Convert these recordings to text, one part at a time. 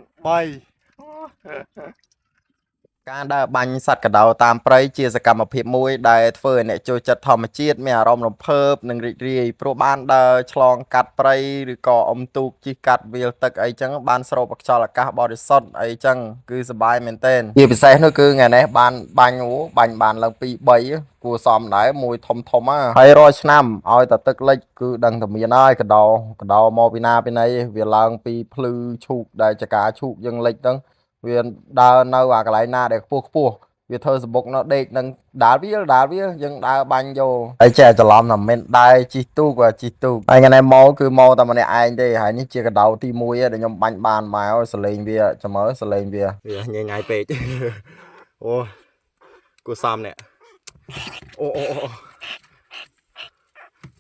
3 ការដើរបាញ់សត្វកណ្ដុរតាមព្រៃជាសកម្មភាពមួយដែលធ្វើឲ្យអ្នកចូលចិត្តធម្មជាតិមានអារម្មណ៍រំភើបនិងរីករាយព្រោះបានដើរឆ្លងកាត់ព្រៃឬក៏អុំទូកជិះកាត់វាលទឹកអីចឹងបានស្រូបខ្យល់អាកាសបរិសុទ្ធអីចឹងគឺសប្បាយមែនទែនជាពិសេសនោះគឺថ្ងៃនេះបានបាញ់អូបាញ់បានឡើង2 3គួរសមដែរមួយធំធំហ่าហើយរាល់ឆ្នាំឲ្យតែទឹកលិចគឺដឹងតែមានហើយកណ្ដុរកណ្ដុរមកពីណាពីណីវាឡើងពីភ្លឺឈូកដែលចកាឈូកយើងលិចហ្នឹង វាដើរនៅអាកន្លែងណាដែលខ្ពស់ខ្ពស់វាធ្វើសំបុកនៅដេកនឹងដើរវាលដើរវាលយើងដើរបាញ់យកហើយចេះច្រឡំថាមិនដែរជិះទូកបាទជិះទូកហើយថ្ងៃនេះមកគឺមកតែម្នាក់ឯងទេហើយនេះជាកដោទី1ដែលខ្ញុំបាញ់បានមកសលេងវាចាំមើលសលេងវា វាញញ៉ៃពេកអូគូសំនេះអូអូអូ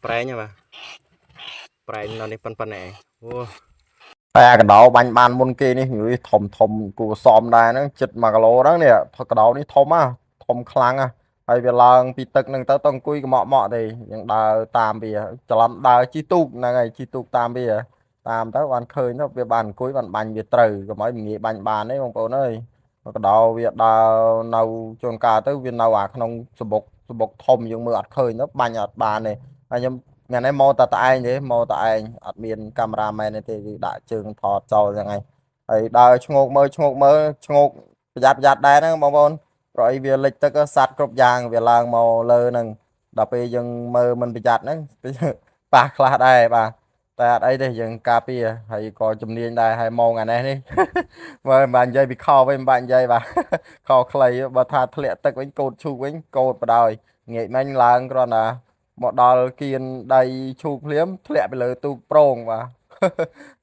ប្រែងហ៎បាទប្រែងនៅនេះប៉ុណ្ណេះឯងអូ តែអាកដោបាញ់បានមុនគេនេះយធំធំគួរសមដែរហ្នឹងជិត1គីឡូហ្នឹងនេះកដោនេះធំហ่ะធំខ្លាំងហ่ะហើយវាឡើងពីទឹកហ្នឹងទៅទៅអង្គុយកម៉ក់ម៉ក់ទេយើងដើរតាមវាច្រឡំដើរជិះទូកហ្នឹងហើយជិះទូកតាមវាតាមទៅបានឃើញទៅវាបានអង្គុយបានបាញ់វាត្រូវកុំឲ្យងាយបាញ់បានទេបងប្អូនអើយកដោវាដើរនៅជួនកាលទៅវានៅអាក្នុងសបុកសបុកធំយើងមើលអត់ឃើញទៅបាញ់អត់បានទេហើយខ្ញុំ ថ្ងៃនេះមកតែតែឯងទេមកតែឯងអត់មានកាមេរ៉ាមែនទេគឺដាក់ជើងថតចោលហ្នឹងឯងហើយដើរឈ្ងោកមើលឈ្ងោកមើលឈ្ងោកប្រយ័ត្នប្រយ័ត្នដែរហ្នឹងបងប្អូនព្រោះអីវាលិចទឹកសត្វគ្រប់យ៉ាងវាឡើងមកលើហ្នឹងដល់ពេលយើងមើលមិនប្រយ័ត្នហ្នឹង ប៉ះខ្លះដែរបាទតែអត់អីទេយើងការពារហើយក៏ជំនាញដែរហើយមកថ្ងៃនេះនេះ មើលមិនបាននិយាយពីខវិញមិនបាននិយាយបាទ ខខ្លីបើថាធ្លាក់ទឹកវិញកោតឈូកវិញកោតបដ ாய் ងាកមិញឡើងគ្រាន់តែ មកដល់គៀនដៃឈូកភ្លាមធ្លាក់ពីលើទូកប្រងបាទ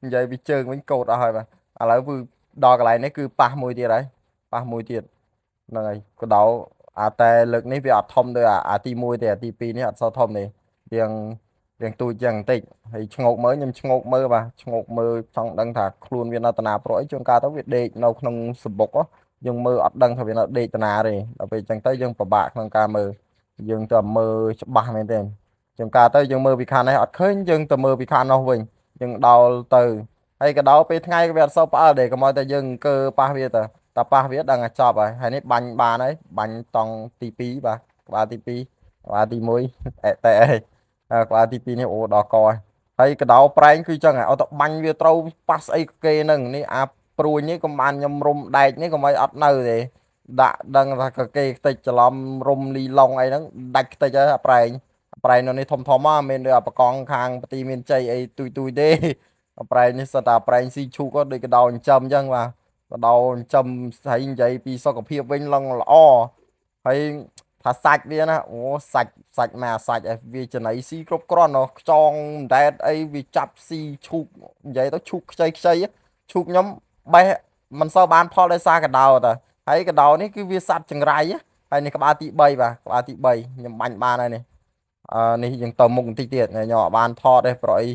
និយាយពីជើងវិញកោតអស់ហើយបាទឥឡូវគឺដល់កន្លែងនេះគឺប៉ះមួយទៀតហើយប៉ះមួយទៀតហ្នឹងហើយកដោអាតែលើកនេះវាអត់ធំដូចអាអាទី1ទេអាទី2នេះអត់សូវធំទេរៀងរៀងទូចជាងបន្តិចហើយឆ្ងោកមើលខ្ញុំឆ្ងោកមើលបាទឆ្ងោកមើលចង់ដឹងថាខ្លួនវានៅតាណាព្រោះអីជួនកាលទៅវាដេកនៅក្នុងសំបុកហ៎យើងមើលអត់ដឹងថាវានៅដេកតាណាទេដល់ពេលអញ្ចឹងទៅយើងពិបាកក្នុងការមើលយើងទៅមើលច្បាស់មែនទេ ជួនកាលទៅយើងមើលពីខាងនេះអត់ឃើញយើងទៅមើលពីខាងនោះវិញយើងដោលទៅហើយកដោលពេលថ្ងៃក៏វាអត់សូវផ្អើលដែរកុំឲ្យតែយើងអង្គើប៉ះវាទៅតែប៉ះវាដឹងតែចប់ហើយហើយនេះបាញ់បានហើយបាញ់តង់ទី2បាទក្បាលទី2ក្បាលទី1អេតេអីក្បាលទី2នេះអូដល់កហើយហើយកដោលប្រែងគឺចឹងហ่ะឲ្យតែបាញ់វាត្រូវប៉ះស្អីគេហ្នឹងនេះអាព្រួញនេះកុំបានខ្ញុំរុំដែកនេះកុំឲ្យអត់នៅទេដាក់ដឹងថាកគេខ្ទេចច្រឡំរុំលីឡុងអីហ្នឹងដាច់ខ្ទេចហើយអាប្រែង ប្រែងនៅនេះធំធំហ៎មានដូចអាប្រកង់ខាងប្រទីមានជ័យអីទុយទុយទេប្រែងនេះសិតតែប្រែងស៊ីឈូកក៏ដូចកដោចិញ្ចឹមអញ្ចឹងបាទកដោចិញ្ចឹមហើយនិយាយពីសុខភាពវិញឡើងល្អហើយថាសាច់វាណាអូសាច់សាច់មកអាសាច់ឯងវាចំណីស៊ីគ្រប់គ្រាន់ណោះខ្ចងមិនដែតអីវាចាប់ស៊ីឈូកនិយាយទៅឈូកខ្ចីខ្ចីឈូកខ្ញុំបេះមិនសូវបានផលដោយសារកដោតើហើយកដោនេះគឺវាសัตว์ចង្រៃហើយនេះក្បាលទី3បាទក្បាលទី3ខ្ញុំបាញ់បានហើយនេះ អឺនេះយើងទៅមុខបន្តិចទៀតខ្ញុំអត់បានថតទេព្រោះអី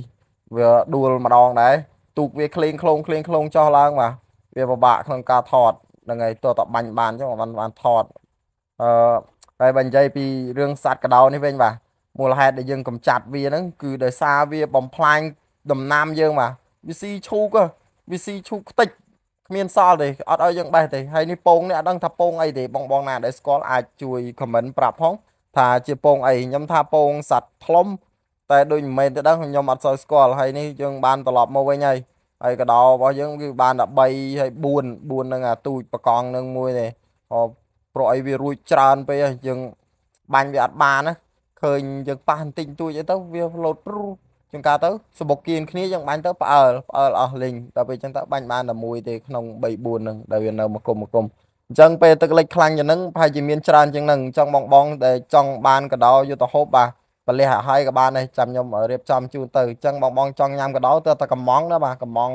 វាដួលម្ដងដែរទូកវាក្លេងក្លងក្លេងក្លងចោះឡើងបាទវាពិបាកក្នុងការថតហ្នឹងហើយទោះតែបាញ់បានចឹងបានបានថតអឺហើយបើនិយាយពីរឿងសត្វកដោនេះវិញបាទមូលហេតុដែលយើងកំចាត់វាហ្នឹងគឺដោយសារវាបំផ្លាញដំណាំយើងបាទវាស៊ីឈូកហ៎វាស៊ីឈូកខ្ទេចគ្មានសល់ទេអត់ឲ្យយើងបេះទេហើយនេះពងនេះអត់ដឹងថាពងអីទេបងបងណាដែលស្គាល់អាចជួយ comment ប្រាប់ផង ថាជាពងអីខ្ញុំថាពងសัตว์ថ្លុំតែដូចមិនមែនទេដឹងខ្ញុំអត់សូវស្គាល់ហើយនេះយើងបានត្រឡប់មកវិញហើយហើយកដោរបស់យើងគឺបានតែ3ហើយ4 4នឹងអាទូចបកង់នឹងមួយទេអព្រោះអីវារួចច្រើនពេកហើយយើងបាញ់វាអត់បានណាឃើញយើងប៉ះបន្តិចបន្តួចអីទៅវាលោតព្រុសជាងការទៅសបុកគៀនគ្នាយើងបាញ់ទៅផ្អើលផ្អើលអស់លីងដល់ពេលអញ្ចឹងទៅបាញ់បានតែមួយទេក្នុង3 4ហ្នឹងដែលវានៅមកគុំមកគុំ អញ្ចឹងពេលទឹកលិចខ្លាំងជាងហ្នឹងប្រហែលជាមានច្រើនជាងហ្នឹងអញ្ចឹងបងបងដែលចង់បានកដោយកទៅហូបបាទបលះឲ្យហើយក៏បានដែរចាំខ្ញុំរៀបចំជូនទៅអញ្ចឹងបងបងចង់ញ៉ាំកដោទៅតែកំងណាបាទកំង